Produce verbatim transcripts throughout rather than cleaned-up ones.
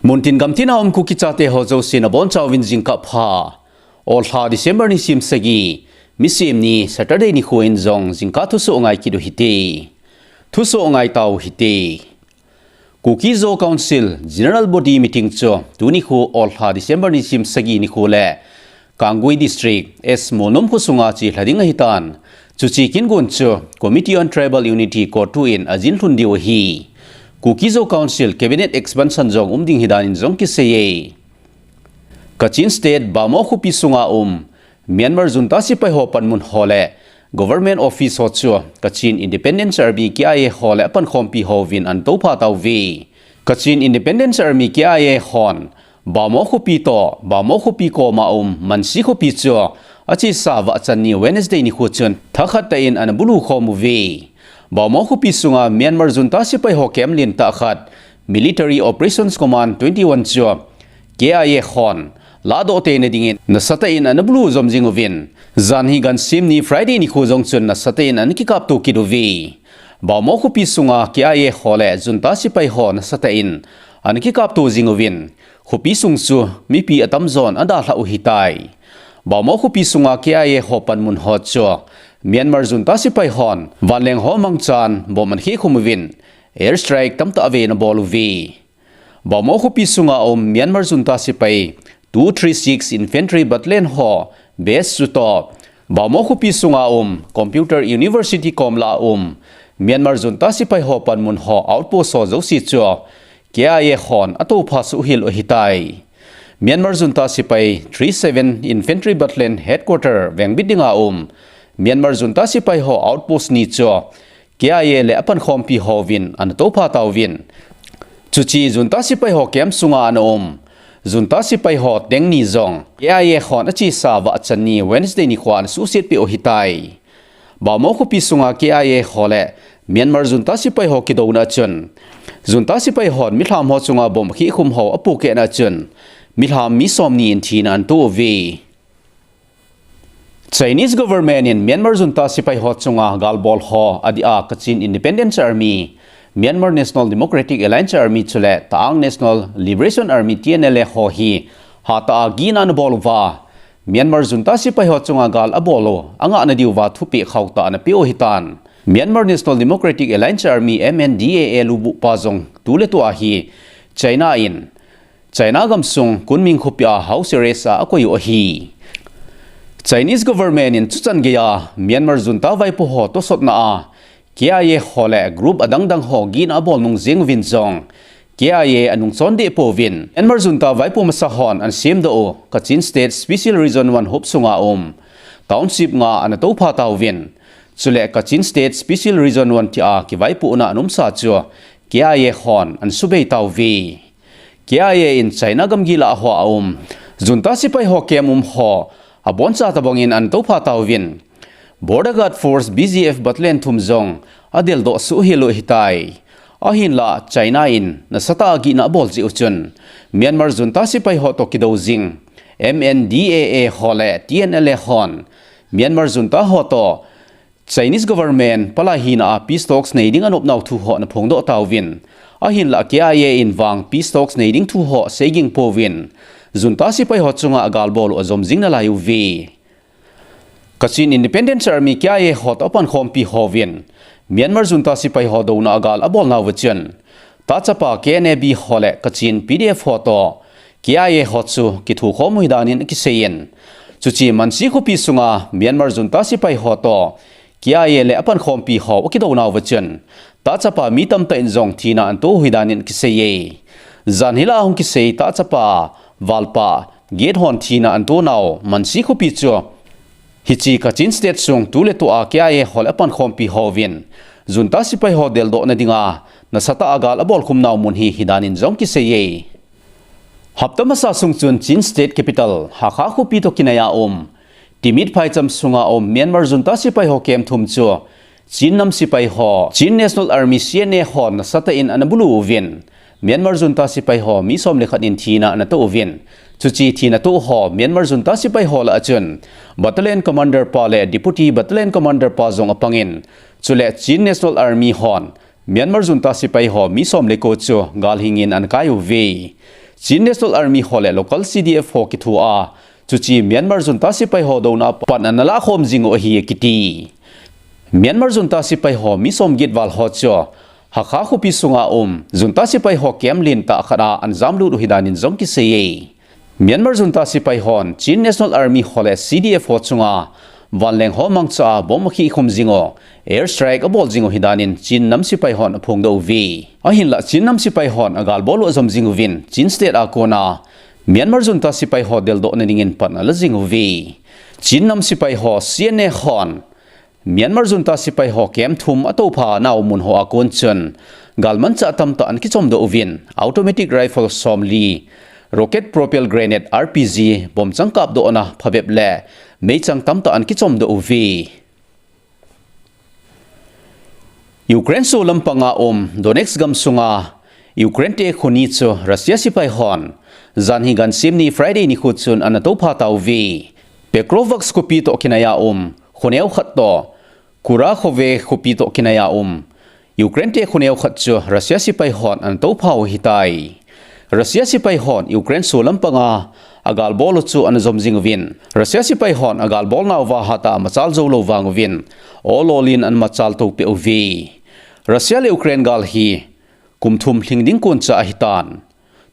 Muntin gamtin a um Kuki chate ho jouse nabonchauvin jingkah pha. Olha December nisim sagi, Misem ni Saturday nikho in jong jingkah thusoh ngai kit u hite. Thusoh ngai tau hite. Kuki Zo Council General Body Meeting chu tuni nikho olha December nisim sagi nikho le Kangpokpi District, S Molnom kho sunga chelha ding ahitan. Chuche kin gon chu Committee on Tribal Unity, CoTU in ajin lhun diu ahi. Kuki Zo Council Cabinet Expansion jong um ding ahidan in jong kiseiye. Kachin State Bhamo khopi sunga um Myanmar junta sepai ho panmun ho le Government Office ho chu Kachin Independence Army, K I A ho le apankhompi hovin anatoupha tauve. Kachin Independence Army, K I A hon Bhamo khopi toh Bhamo khopi koma um Mansi khopi chu achesa Vahchanni Wednesday nikho chun thakhat tah in anabulu khom uve. Bhamo khopi sunga Myanmar junta sepai ho camp lentah khat, Military Operations Command twenty-one chu K I A hon ladoh teina dingin nasatah in anabulu jom jing uvin, janhi gansim ni Friday nikho jong chun nasatah in anakikapto kit uve. Bhamo khopi sunga K I A ho le junta sepai ho nasatah in anakikapto jing uvin, khopi sung chu mipi atamjon adalhah u ahitai. Bhamo khopi sunga K I A ho panmun ho chu Myanmar junta sepai hon vanleng ho mangchan bomb anakhehkhum uvin, air strike tamtah vei anabol uve. Bhamo khopi sunga um Myanmar junta sepai two three six Infantry Battalion ho base chu toh, Bhamo khopi sunga um Computer University kom lah a um Myanmar junta sepai ho panmun ho outpost ho jouse chu K I A hon atoupha soh hel u ahitai. Myanmar junta sepai three seven Infantry Battalion Headquarter vengbit dinga um Myanmar junta sepai ho outpost ni chu K I A le apankhompi hovin anatoupha tauvin, chuche junta sepai ho camp sunga anaum junta sepai ho tengni jong K I A hon achesa Vahchanni Wednesday nikho anasuhset peh u ahitai. Bhamo khopi sunga K I A ho le Myanmar junta sepai ho kidouna a chun, junta sepai hon milham ho chunga bomb khehkhum ho apohkehna a chun, milham mi somni in thina anatoh uve. Chinese government in Myanmar junta sepai ho chunga galbol ho adia Kachin Independence Army, Myanmar National Democratic Alliance Army chule Ta'ang National Liberation Army, T N L A ho hi hatah a gihna anabol uva, Myanmar junta sepai ho chunga gal abol u angahna diuva thupeh khauhtah anapeh u ahitan. Myanmar National Democratic Alliance Army, M N D A A, lubuhpa jong tuletua hi China in China gamsung Kunming khopia house arrest a akoi u ahi. Chinese government in chuchan geiya Myanmar junta vaipo ho tosotna a K I A ho le group adangdang ho gihna abol nung jeng uvin jong K I A anungchon deh pouvin, Myanmar junta vaipo masa hon anasemdoh u Kachin State Special Region one huop sunga um township nga anatoupha tauvin, chule Kachin State Special Region one tia kivaipohna anaumsa chu K I A hon anasubei tauve. K I A in China gamgi lah a hoa um junta sepai ho camp um ho aboncha tobangin anatoupha tauvin, Border Guard Force, B G F Battalion thum jong adeldoh soh hel u ahitai. Ahinlah China in nasatah a gihna abol jeh u chun Myanmar junta sepai ho toh kidou jing M N D A A ho le T N L A hon Myanmar junta ho toh Chinese government palai hina a peace talks nei ding anopnau thu ho anaphongdoh tauvin, ahinlah K I A in vang peace talks nei ding thu ho seiging pouvin, junta sepai ho chunga galbol u ajom jing nalai uve. Kachin Independence Army, K I A ho toh apankhompi hovin Myanmar junta sepai ho douna a gal abolnauva chun, tahchapa K N A B ho le Kachin P D F ho toh K I A ho chu kithukhom u ahidan in akiseiyin, chuche Mansi khopi sunga Myanmar junta sepai ho toh K I A le apankhompi ho akidounauva chun, tahchapa mi tamtah in jong thina anatoh u ahidan in akiseiye. Jan hilai a hung kisei tahchapa valpa Get hon thina anatonau Mansi khopi chu hiche Kachin State sung tuletua K I A ho le apankhompi hovin junta sepai ho deldohna dinga nasatah a gal abolkhumnau mun hi ahidan in jong kiseiye. Hapta masa sung chun Chin State Capital Hakha khopi toh kinaiya um Timit phaicham sunga um Myanmar junta sepai ho camp thum chu Chin nam sepai ho, Chin National Army, C N A hon nasatah in anabulu uvin, Myanmar junta sepai ho mi som le khat in thina anatoh uvin, chuche thina toh ho Myanmar junta sepai ho lah a chun Battalion Commander pa le Deputy Battalion Commander pa jong apangin, chule Chin National Army hon Myanmar junta sepai ho mi som le ko chu galhingin anakai uve. Chin National Army ho le local C D F ho kithoa, chuche Myanmar junta sepai ho douna a pan ana lakhom jing u ahi akiti. Myanmar junta sepai ho mi somget val ho chu Hakha khopi sunga um junta sepai ho camp lentah khat a ana jamlut u ahi danin jong kiseiye. Myanmar junta sepai hon Chin National Army ho le C D F ho chunga vanleng ho mangcha a bomb akhikhum jing u, air strike abol jing u ahi danin Chin nam sepai hon aphongdoh uve. Ahinlah Chin nam sepai hon agalbol u ajom jing uvin Chin State a kona Myanmar junta sepai ho deldoh na dingin pan ala jing uve. Chin nam sepai ho C N A hon Myanmar junta sepai ho camp thum atoupha nau mun hoa kon chun galmanchah tamtah ana kichomdoh uvin, automatic rifle somli, rocket propelled grenade R P G, bomb chang kapdohna phabep le meichang tamtah ana kichomdoh uve. Ukraine solam panga um Donetsk gamsunga Ukraine te kho ni chu Russia sepai hon janhi gansim ni Friday nikho chun ana toupha tauve. Pokrovsk khopi toh kinaiya um kho neo khat toh Kurakhove khopi toh kinaiya um Ukraine te kho neo khat chu Russia sepai hon ana toupha u ahitai. Russia sepai hon Ukraine solam panga agalbol u chu ana jom jing uvin, Russia sepai hon agalbol nauva hatah a machal jou lou vang uvin, olol in ana machal toupeh uve. Russia le Ukraine gal hi kum thum lhing ding koncha ahitan.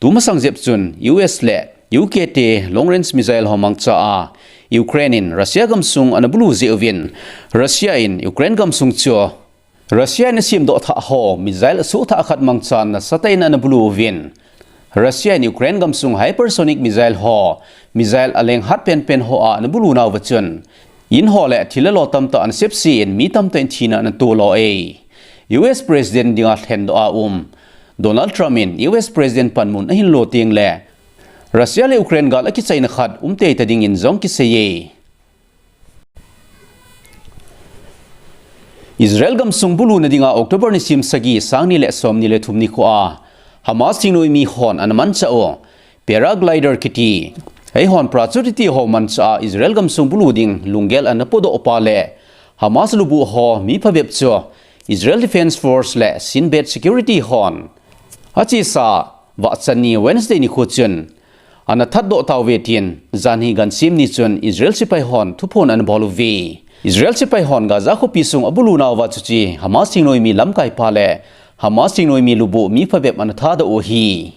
Tumasang jep chun U S le U K te long range missile ho mangcha a Ukraine in Russia gamsung ana bulu jeh uvin, Russia in Ukraine gamsung chu Russia in asemdoh thah ho missile asuhthah khat mangchan nasatah in ana bulu uvin, Russia in Ukraine gamsung hypersonic missile ho missile alenghat penpen hoa ana bulu nauva chun in ho le thil le lo tamtah ana sepse in mi tamtah in thina ana toloe. U S President dinga lhendoh a um Donald Trump in U S President panmun ahin lo tengle Russia le Ukraine gal akichaina khat um teitei dingin jong kiseiye. Israel gamsung buluna dinga October nisim sagi, sangni le somni le thum nikhoa Hamas thingnoimi hon ana manchah u paraglider kiti, eihon parachute ho manchah a Israel gamsung bulu ding lunggel ana podoh pa le Hamas lubuh ho mi phabep chu Israel Defense Force le Shin Bet Security hon achesa vahchanni Wednesday nikho chun ana thatdoh tauve tin, janhi gansim ni chun Israel sepai hon thuphon ana bol uve. Israel sepai hon Gaza khopi sung abulu nauva chuche Hamas thingnoimi lamkai pa le Hamas thingnoimi lubuh mi phabep ana thatdoh u ahi.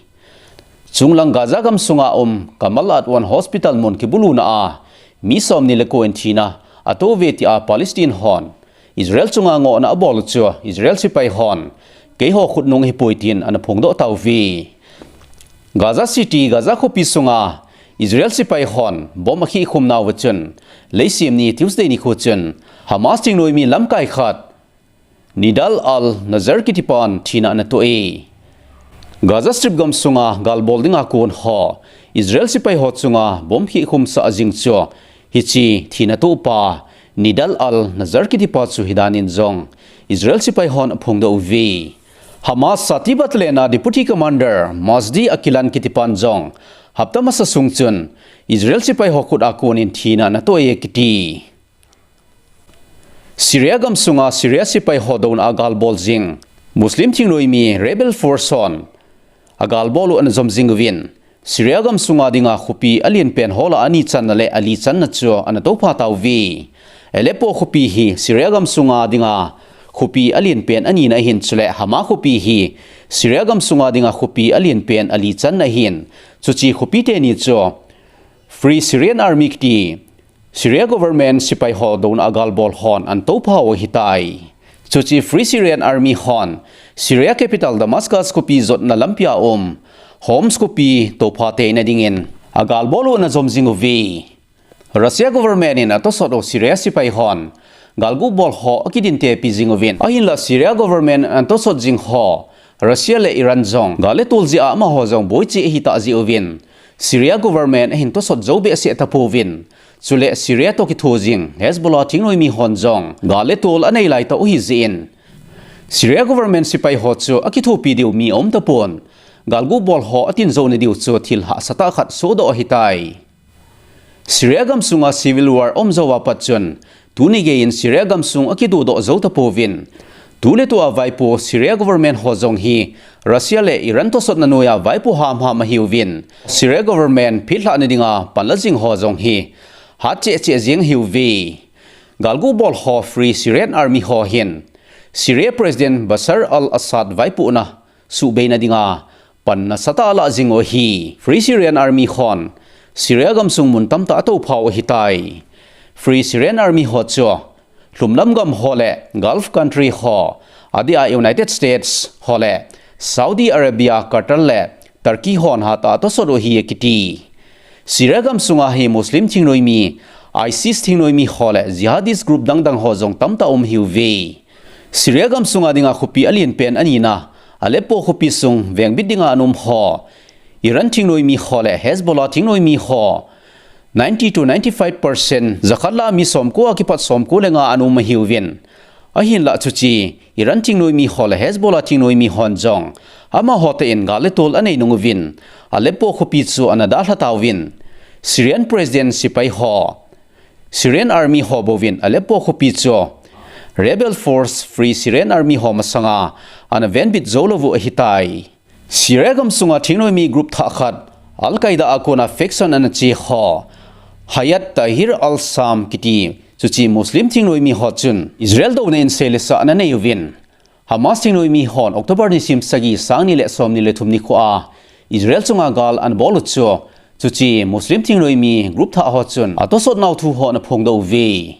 Chunglang Gaza gamsunga um Kamal Adwan Hospital mun kibuluna a mi somni le ko in thina atouve tia Palestine hon Israel chunga ngohna abol u chu Israel sepai hon keiho khutnung ahipoi tin ana phongdoh tauve. Gaza City, Gaza khopi sunga Israel sepai hon bomb akhikhum nauva chun, leisimni Tuesday nikho chun Hamas thingnoimi lamkai khat Nidal al-Nazar kitipan thina ana toh e. Gaza Strip gamsunga galbol dinga kon ho Israel sepai ho chunga bomb khikhumsah jing chu hiche thina tohpa Nidal al-Nazar kitipa chu ahi danin jong Israel sepai hon aphongdoh uve. Hamas sati battalion a Deputy Commander Mazdi Akilan kitipan jong hapta masa sung chun Israel sepai ho khut a konin thina ana toh e akiti. Syria gamsunga Syria sepai ho douna a galbol jing Muslim thingnoimi rebel force hon agalbol u ana jom jing uvin, Syria gamsunga dinga khopi alienpen ho lah a ani channa le ali channa chu ana toupha tauve. Aleppo khopi hi Syria gamsunga dinga khopi alienpen anina ahin, chule Hama khopi hi Syria gamsunga dinga khopi alienpen ali channa ahin, chuche khopi teni chu Free Syrian Army kiti Syria government sepai ho douna a galbol hon ana toupha u ahitai. Chuche Free Syrian Army hon Syria capital Damascus khopi jotna lampia um Homs khopi toupha teina dingin agalbol u ana jom jing uve. Russia government in atosot u Syria sepai hon galgu bol ho akidintepi jing uvin, ahinla Syria government ana tosot jing ho Russia le Iran jong gal le tol jeh a amaho jong boiche ahitah jeh uvin, Syria government ahin tosot jou behseh tapouvin, chule Syria toh kitho jing Hezbollah thingnoimi hon jong gal le tol anei laitah u ahi jeh in, Syria government sepai ho chu akithopi diu mi aum tapon, galgu bol ho atin jouna diu chu thil hahsatah khat sohdoh ahitai. Syria gamsunga civil war aum jouva pat chun, tuni geiyin Syria gamsung akidodoh jou tapouvin, tuletua vaipo Syria government ho jong hi Russia le Iran tosotna noiya vaipo hamham ahiuvin, Syria government philhahna dinga panla jing ho jong hi hat cheh cheh jing ahiuve. Galgu bol ho Free Syrian Army ho hin Syria President Bashar al-Assad vaipohna suhbeina dinga pan nasatah a alah jing u ahi. Free Syrian Army hon Syria gamsung mun tamtah a atoupha u ahitai. Free Syrian Army ho chu lhumlam gam ho le Gulf country ho, adeh a United States ho le Saudi Arabia, Qatar le Turkey hon hatah a atosot u ahi akiti. Syria gamsunga hi Muslim thingnoimi, ISIS thingnoimi ho le jihadist group dangdang ho jong tamtah um ahiuve. Syria gamsunga dinga khopi alen pen anina Aleppo khopi sung vengbit dinga ana um ho Iran thingnoimi ho le Hezbollah thingnoimi ho ninety to ninety-five percent, jakhat lah a mi somko a kipat somko le nga ana um ahiuvin. Ahinlah chuche Iran thingnoimi ho le Hezbollah thingnoimi hon jong amaho tah in gal le tol anei nung uvin, Aleppo khopi chu ana dalha tauvin, Syrian President sepai ho, Syrian Army ho bouvin Aleppo khopi chu Rebel Force Free Syrian Army ho masanga ana venbit jou lou u ahitai. Syria gamsunga thingnoimi group thah khat, Al-Qaeda a kona faction ana che ho, Hayat Tahrir al-Sham kiti, chuche Muslim thingnoimi ho chun Israel douna in seilesah ana nei uvin, Hamas thingnoimi hon October nisim sagi, sang ni le som ni le thum nikhoa Israel chunga gal ana bol u chu, chuche Muslim thingnoimi group thah ho chun atosot nau thu ho ana phongdoh uve.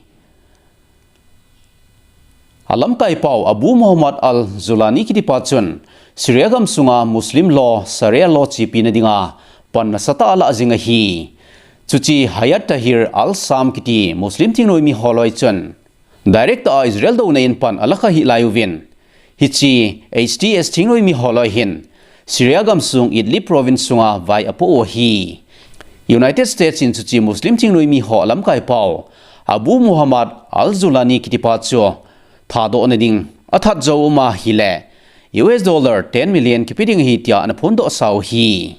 Alamkai pau Abu Muhammad al-Julani kitipa chun Syria gamsunga Muslim law, Sharia law chepina dinga pan nasatah a alah jing ahi. Chuche Hayat Tahrir al-Sham kiti Muslim thingnoimi holoi chun direct a Israel douna in pan alakha hih lai uvin, hiche H T S thingnoimi holoi hin Syria gamsung Idlib province sunga vai apoh u ahi. United States in chuche Muslim thingnoimi ho alamkai pau Abu Muhammad al-Julani kitipa chu thadohna ding athat jou uma ahile U S dollar ten million kipe ding ahi tia ana phondoh sa u ahi.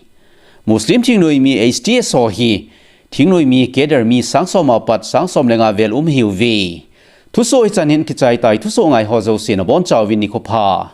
Muslim thingnoimi H T S ho hi thingnoimi cadre mi sang som apat sang som le nga vel um ahiuve. Thusoh hichan hin kichai tai, thusoh ngai ho jouse nabonchauvin nikho pha.